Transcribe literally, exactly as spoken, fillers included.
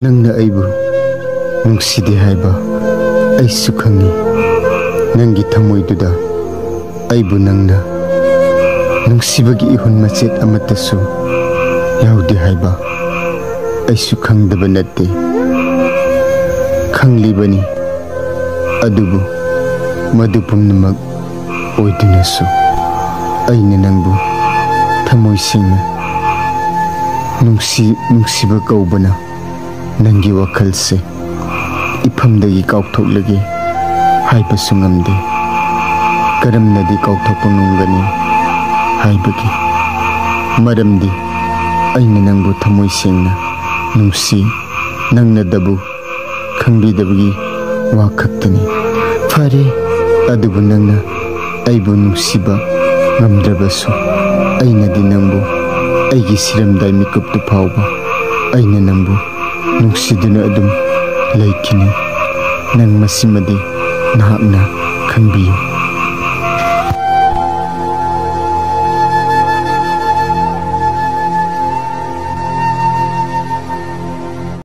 ꯅꯪꯅ ꯑꯩꯕꯨ ꯅꯨꯡꯁꯤꯗꯦ ꯍꯥꯏꯕ ꯑꯩꯁꯨ ꯈꯪꯏ꯫ ꯅꯪꯒꯤ ꯊꯃꯣꯏꯗꯨꯗ ꯑꯩꯕꯨ ꯅꯪꯅ ꯅꯨꯡꯁꯤꯕꯒꯤ ꯏꯍꯨꯟ ꯃꯆꯦꯠ ꯑꯃꯠꯇꯁꯨ ꯌꯥꯎꯗꯦ ꯍꯥꯏꯕ ꯑꯩꯁꯨ ꯈꯪꯗꯕ ꯅꯠꯇꯦ꯫ ꯈꯪꯂꯤꯕꯅꯤ꯫ ꯑꯗꯨꯕꯨ ꯃꯗꯨ ꯄꯨꯝꯅꯃꯛ ꯑꯣꯏꯗꯨꯅꯁꯨ ꯑꯩꯅ ꯅꯪꯕꯨ ꯊꯃꯣꯏ ꯁꯦꯡꯅ ꯅꯨꯡꯁꯤ, ꯅꯨꯡꯁꯤꯕ ꯀꯧꯕꯅ ꯅꯪꯒꯤ ꯋꯥꯈꯜꯁꯦ ꯏꯐꯝꯗꯒꯤ ꯀꯥꯎꯊꯣꯛꯂꯒꯦ ꯍꯥꯏꯕꯁꯨ ꯉꯝꯗꯦ꯫ ꯀꯔꯝꯅꯗꯤ ꯀꯥꯎꯊꯣꯛꯄ ꯉꯝꯒꯅꯤ ꯍꯥꯏꯕꯒꯤ ꯃꯔꯝꯗꯤ ꯑꯩꯅ ꯅꯪꯕꯨ ꯊꯃꯣꯏ ꯁꯦꯡꯅ ꯅꯨꯡꯁꯤ, ꯅꯪꯅꯗꯕꯨ ꯈꯪꯕꯤꯗꯕꯒꯤ ꯋꯥ ꯈꯛꯇꯅꯤ꯫ ꯐꯔꯦ, ꯑꯗꯨꯕꯨ ꯅꯪꯅ ꯑꯩꯕꯨ ꯅꯨꯡꯁꯤꯕ ꯉꯝꯗ꯭ꯔꯕꯁꯨ, ꯑꯩꯅꯗꯤ ꯅꯪꯕꯨ ꯑꯩꯒꯤ ꯁꯤꯔꯝꯗꯥꯏ ꯃꯤꯀꯨꯞꯇꯨ ꯐꯥꯎꯕ ꯑꯩꯅ ꯅꯪꯕꯨ ꯅꯨꯡꯁꯤꯗꯨꯅ ꯑꯗꯨꯝ ꯂꯩꯈꯤꯅꯤ꯫ ꯅꯪ ꯃꯁꯤꯃꯗꯤ ꯅꯍꯥꯛꯅ ꯈꯪꯕꯤꯌꯨ꯫